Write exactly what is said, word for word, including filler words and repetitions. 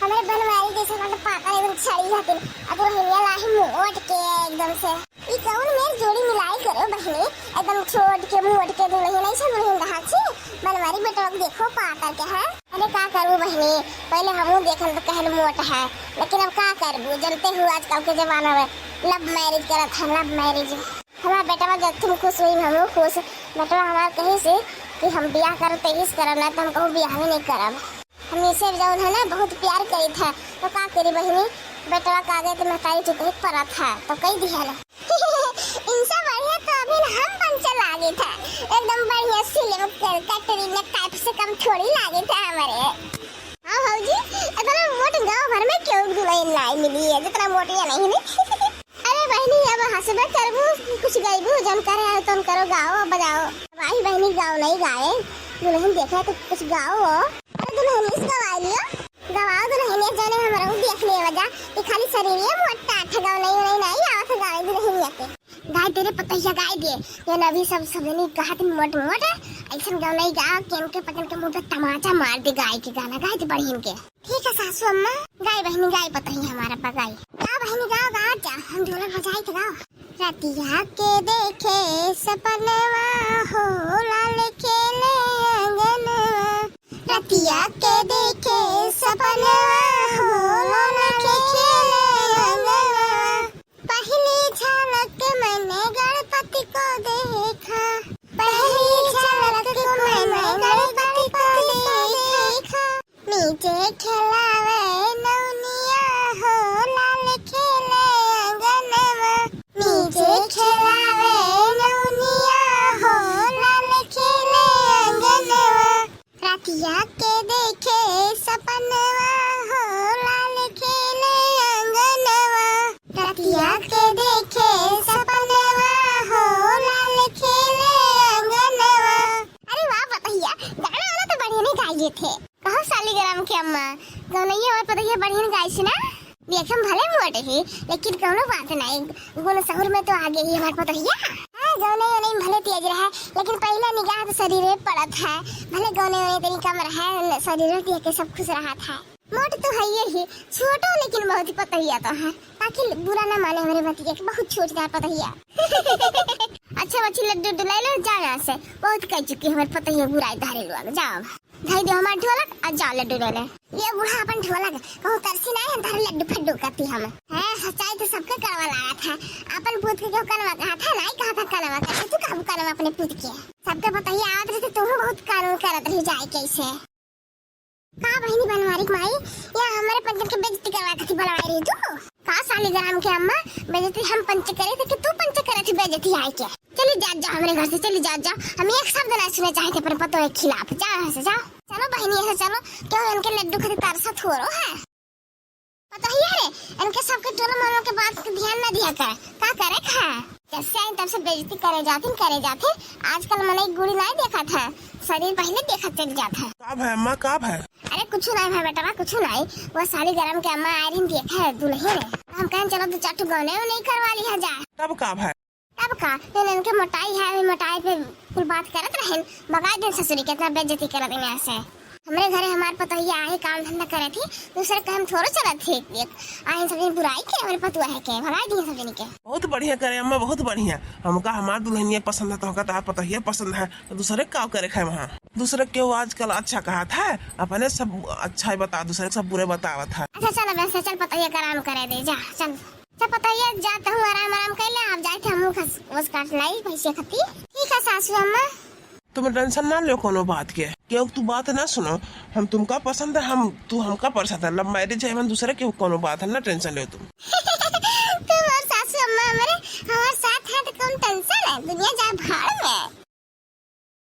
हमरे बनवारी जैसे मतलब पातर एकदम छड़ी हथिन, आ दुल्हनिया लाही मोट के एकदम से। ई कौन मेर जोड़ी मिलाई करो बहिनी, एकदम छोट के मोट के दुल्हन, ऐसे दुल्हन रहा छी। बनवारी बेटवा के देखो पातर के है। अरे का करबू बहिनी, पहले हमहू देखन तो कहन मोट है, लेकिन अब का करबू, जनते हो आजकल के जमाना में love marriage करत है, love marriage। हमार बेटवा जब तुम खुश हुई, हमहू खुश। बेटवा हमार कही से कि हम बियाह करब तो यही से करब, ना तो हम कहूँ बियाह भी नहीं करब। हम इसे जौन है ना बहुत प्यार करी था, तो का करी बहिनी, बेटवा का गए तो महतारी चुप ही परत है, तो कही दिया ना। इनसे बढ़िया तो अभी हम पंचर लागे था, एकदम बढ़िया सिल्क कटरीना टाइप से कम थोड़ी लागे था हमारे। हाँ भौजी, इतना मोट गांव भर में क्यों दुल्हन लाई मिली है, जितना मोटिया नहीं मिली। अरे बहिनी, अब हंसबे करबू, कुछ गइबू, जौन करे आए तौन करो, गाओ बजाओ। भाई बहिनी गाओ नहीं गाए, दुल्हन देखे तो कुछ गाओ। अरे दुल्हन इस गवाई लियो, गवाओ दुल्हन, ये जौने हमरा उ देख ले वजह, ये खाली शरीर ये मोटा ठगाओ नहीं, नहीं, नहीं आवत है गावे दुल्हनिया के। गाय तेरे पतैया गाय दे, ये ना अभी सब, सब जनी कहत मोट मोट, ऐसन गाओ नहीं गाओ, केन के पकड़ के मुंह पे तमाचा मार दे गाय के गाना, गाय दे बढ़ियन के। ठीक है सासू अम्मा, गाय बहिनी गाय पतही हमारा पा गाय। गाओ बहिनी गाओ, गाओ जा, हम ढोलक बजाई तो गाओ। रतिया के देखे सपनवा हो लाल खेले अंगनवा। रतिया के देखे सपनवा हो लाल खेले अंगनवा। पहली झलक मैंने गणपति को देखा। पहली झलक मैंने गणपति को देखा। नीचे खेलावे नौनिया हो लाल खेले अंगनवा। नीचे खेलावे नौनिया हो लाल खेले अंगनवा। रतिया के देखे सपनवा हो लाल खेले अंगनवा। रतिया के देखे सपनवा हो लाल खेले अंगनवा। अरे वाह पतहिया, गाना वाला तो बढ़िया नहीं गाइए थे। कहो सालीग्राम के अम्मा, गौनैया हमार पतहिया बढ़िया गाइस ना? देखम भले मोट ही, लेकिन कौनो बात नहीं, गुण सहूर में तो आगे ही हमार पतहिया। हाँ, गौनैया नहीं भले तेज रहे, लेकिन पहला निगाह तो शरीर में पड़त है। भले गौनैया तनी कम रहे, शरीर में देख के सब खुश रहत है। मोट तो है ही, छोटो लेकिन बहुत ही पतहिया तो है, ताकि बुरा ना माने हमारे बतिया के, बहुत छोट है पतहिया। अच्छा बच्ची, लड्डू उड्डू ले लो, जाओ यहाँ से, बहुत कह चुकी हमारे पतहिया बुराई धारे लोग, जाओ। धई दे हमार ढोलक आ जा लड्डू ले ले। ये बूढ़ा अपन ढोलक कहूँ तरसी नहीं है, धर लड्डू फड्डू करती हम। हैं, सच्चाई तो सबके कड़वा लागत है, अपन पूत के क्यों कनवा कहा था, नहीं कहा था कनवा करते, तू कहू कनवा अपने पूत के। सबके पतहिया आवत रहे तो तू बहुत कानून करत रही जाए कैसे। का बहिनी बनवारी के माई, या हमारे पंचन के बेइज्जती करवा खातिर बनवाई रही तू? का सालीग्राम के अम्मा, बेइज्जती हम पंच करे थे कि तू पंच करे थी बेइज्जती आए के? चली जात जाओ हमरे घर से, चली जात जाओ। हम एक शब्द ना सुने चाहे थे अपने पतोह के खिलाफ। जाओ यहाँ से, जाओ। चलो बहिनी, यहाँ से चलो। क्यों इनके लड्डू खातिर तरसा थोड़ो है? पतोहिया रे, इनके सबके टोला मोहल्ला के बात के ध्यान ना दिया कर। का करे खा? जब से आई तब से बेइज्जती करे जाथिन, करे जाथिन। आजकल मनई गुड़ी नाई देखत है, शरीर पहले देखत चल जात है। का भाई अम्मा, का भाई? अरे कुछ नाई भाई बेटवा, कुछ नाई। वो सालीग्राम के अम्मा आए रही देखे दुल्हन। हम कहन चलो दो चार ठो गौने नहीं करवा लिया जा। तब का भाई? तब का, जौन इनके मोटाई है, वही मोटाई पे कुल बात करत रहेन, भगाई देन ससुरी के, इतना बेइज्जती करत हैं यहाँ से। हमरे घरे हमार पतोहिया आहे काम धंधा करे थी, दूसरे के हम थोड़ो चलत थी। एक आहिन सब जन बुराई के, हमरे पतोहिया के भगाई दी सब जन के। बहुत बढ़िया करे अम्मा, बहुत बढ़िया। हमका हमार दुल्हनिया पसंद है, तो हमका तोहार पतोहिया पसंद है, तो दूसरे का करे खाए वहाँ। दूसरे के वो आजकल अच्छा कहत है, अपने सब अच्छा ही बता, दूसरे के सब बुरे बतावत है। अच्छा चल, अब ऐसे चल, पतोहिया के आराम करे दे, जा चल। अच्छा पतोहिया, जात हूँ आराम आराम कर ले, आप जाए थे हमहू घास ओस काट लाई भैंसिया खती। ठीक है सासू अम्मा। तुम tension ना लो कोनो बात के, क्यों तू बात ना सुनो, हम तुमका पसंद है, हम तू हमका पसंद है, love marriage है, एमन दूसरे के कोनो बात है ना, tension लो तुम। तुम और सासू अम्मा हमारे हमारे साथ हैं तो कौन tension है, दुनिया जाए भाड़ में।